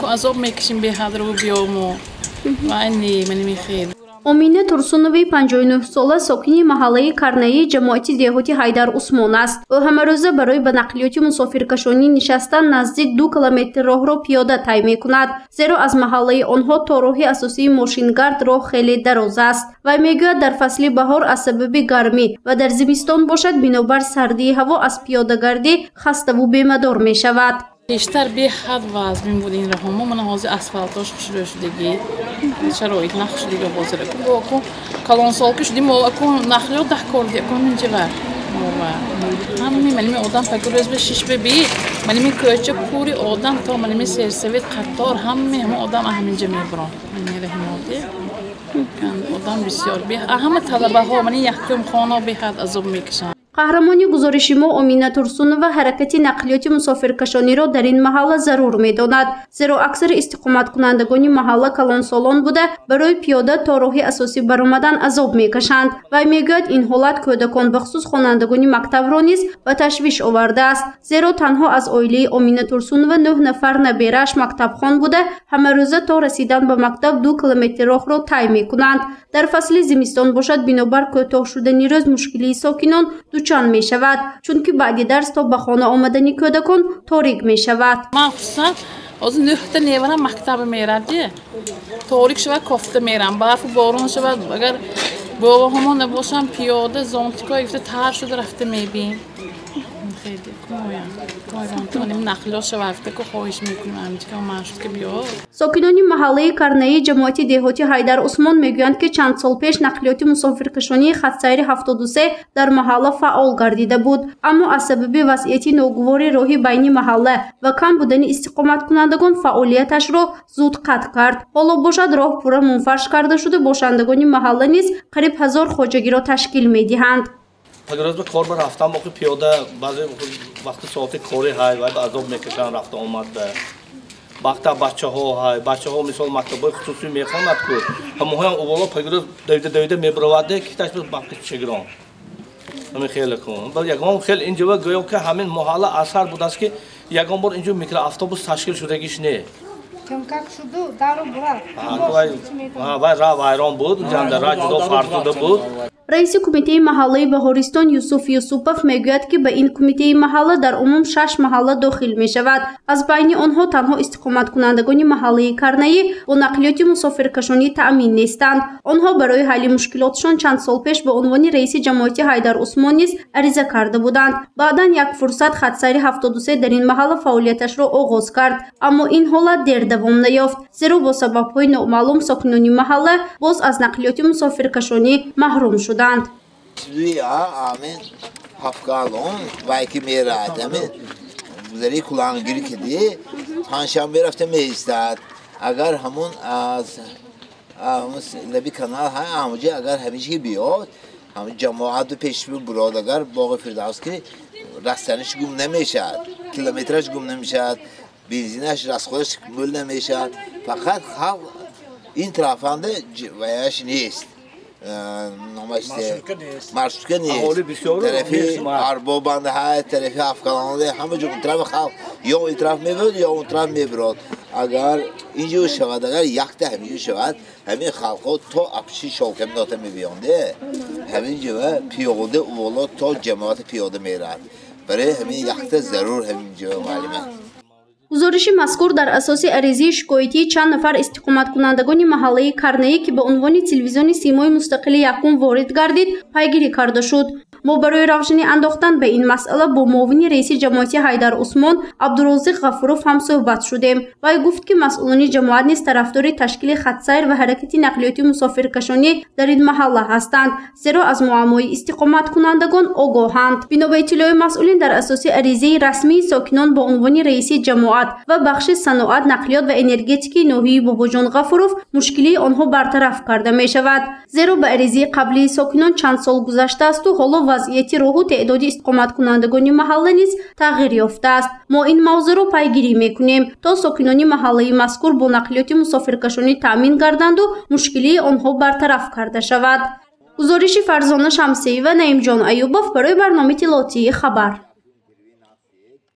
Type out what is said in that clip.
Азоб мекашем беҳад рӯ биёму вайни мани мехел. Омина Турсуноваи 59-сола сокини маҳаллаи Карнаии ҷамоати деҳоти Ҳайдар Усмон аст. Ӯ ҳамарӯза барои ба нақлиёти мусофиркашонӣ нишастан наздик 2 километр роҳро пиёда тай мекунад, зеро аз маҳаллаи онҳо то роҳи асосии мошингард роҳ хеле дароз аст. Вай мегӯяд, дар фасли баҳор аз сабаби гармӣ ва дар зимистон бошад бинобар сардии ҳаво аз пиёдагардӣ хаставу бемадор мешавад. Пештар беҳад вазмин буд ин роҳҳо. Мана ҳозир асфалтош хушрӯ шудагӣ, шароит нахушдига ҳозир. Калонсол ки шудим, нақлиёт даҳкор дикун инҷава. Ҳамми маними одам пагурӯз ба шиш беби, маними кӯча пури одам то маними серсавет қатор, ҳамми ҳама одам ҳаминҷа мебарон. Мани раҳимоди. Одам бисёр ҳама талабаҳо мани якум хона беҳад азоб мекашанд. Қаҳрамони гузориши мо Омина Турсунова ҳаракати нақлиёти мусофиркашониро дар ин маҳалла зарур медонад, зеро аксари истиқоматкунандагони маҳалла калонсолон буда барои пиёда то роҳи асосӣ баромадан азоб мекашанд. Вай мегӯяд, ин ҳолат кӯдакон бахусус хонандагони мактабро низ ба ташвиш овардааст, зеро танҳо аз оилаи Омина Турсунова 9 нафар наберааш мактабхон буда ҳамарӯза то расидан ба мактаб 2 километр роҳро тай мекунанд. Дар фасли зимистон бошад бинобар кӯтоҳ шудани рӯз мушкилии сокинон дучанд мешавад, чунки баъди дарс то ба хона омадани кӯдакон торик мешавад. Ман хусусан ҳозир 9та неварам мактаба мерад, торик шавад кофта мерам, барфу борон шавад, агар бобоҳомо набошам пиёда зонтико гирифта тар шуда рафта мебием. Сокинони маҳаллаи Карнаии ҷамоати деҳоти Ҳайдар Усмон мегӯянд, ки чанд сол пеш нақлиёти мусофиркашонии хатсайри 73 дар маҳалла фаъол гардида буд, аммо аз сабаби вазъияти ногувори роҳи байни маҳалла ва кам будани истиқоматкунандагон фаъолияташро зуд қатъ кард. Ҳоло бошад роҳ пурра мунфарш карда шуда, бошандагони маҳалла низ қариб 1000 хоҷагиро ташкил медиҳанд. Пагрӯз ба кор ба рафтан боқи пиёда баъзе вақти соати кори ҳай вай ба азоб мекашанд рафта омада. Вақта бачаҳо ҳай, бачаҳо мисол мактабҳои хусусӣ мехонад ку ҳамоҳоям уволо пагрӯз давида давида мебароваде ки таш вақти чегирон. Ҳамин хеле кун. Бал ягон хел инҷо гӯё ки ҳамин маҳалла асар будааст ки ягон бор инҷо микроавтобус ташкил шудагиш не. Камкак шуду дару бурад. Вай ра вайрон буд, ҷанда ра ҷудо фарзуда буд. Раиси кумитаи маҳаллаи Баҳористон Юсуф Юсупов мегӯяд, ки ба ин кумитаи маҳалла дар умум 6 маҳалла дохил мешавад. Аз байни онҳо танҳо истиқоматкунандагони маҳаллаи Карнаӣ бо нақлиёти мусофиркашонӣ таъмин нестанд. Онҳо барои ҳалли мушкилотшон чанд сол пеш ба унвони раиси ҷамоати Ҳайдар Усмон низ ариза карда буданд. Баъдан як фурсат хатсайри 73 дар ин маҳалла фаъолияташро оғоз кард, аммо ин ҳолат дер давом наёфт, зеро бо сабабҳои номаълум сокинони маҳалла боз аз нақлиёти мусофиркашонӣ маҳрум шуданд. Амин ҳафгалон вай ки мерад, амин гузари кулангир киди панҷшанбе рафта меистад. Агар ҳамон аз лаби канал ҳамаҷа агар ҳамиша биёд, ҳамин ҷамоату пеш бурод, агар боғи Фирдавс ки растаниш гум намешавад, километраш гум намешавад, бензинаш расходаш мӯл намешавад. Фақат халқ ин тарафанда ваяш нест. Маршрутка нест. Тарафи Арбобанда ҳай, тарафи Ҳафкалонда, ҳама ҷо он тарафи халқ ё ин тараф мебарад, ё он тараф мебарад. Агар инҷо шавад, агар якта ҳаминҷо шавад, ҳамин халқҳо то апши Шолкаминота мебиёнд, ҳамин ҷо пиёда уволо то ҷамоати пиёда мерад. Барои ҳамин якта зарур ҳамин ҷо маълима. Гузориши мазкур дар асоси аризаи шикоятии чанд нафар истиқоматкунандагони маҳаллаи Карнаӣ, ки ба унвони телевизиони Симои мустақили якум ворид гардид, пайгирӣ карда шуд. Мо барои равшанӣ андохтан ба ин масъала бо муовини раиси ҷамоати Ҳайдар Усмон Абдурозиқ Ғафуров ҳам суҳбат шудем. Вай гуфт, ки масъулони ҷамоат низ тарафдори ташкили хатсайр ва ҳаракати нақлиёти мусофиркашонӣ дар ин маҳалла ҳастанд, зеро аз муаммои истиқоматкунандагон огоҳанд. Бино ба иттилои масъулин, дар асоси аризаи расмии сокинон ба унвони раиси ҷамоат ва бахши саноат, нақлиёт ва энергетикии ноҳияи Бобоҷон Ғафуров мушкилии онҳо бартараф карда мешавад, зеро ба аризаи қаблии сокинон чанд сол гузаштаасту ҳоло вазъияти роҳу теъдоди истиқоматкунандагони маҳалла низ тағйир ёфтааст. Мо ин мавзӯъро пайгирӣ мекунем, то сокинони маҳаллаи мазкур бо нақлиёти мусофиркашонӣ таъмин гарданду мушкилии онҳо бартараф карда шавад. Гузориши Фарзона Шамсиева, Наимҷон Аюбов барои барномаи иттилоотии Хабар.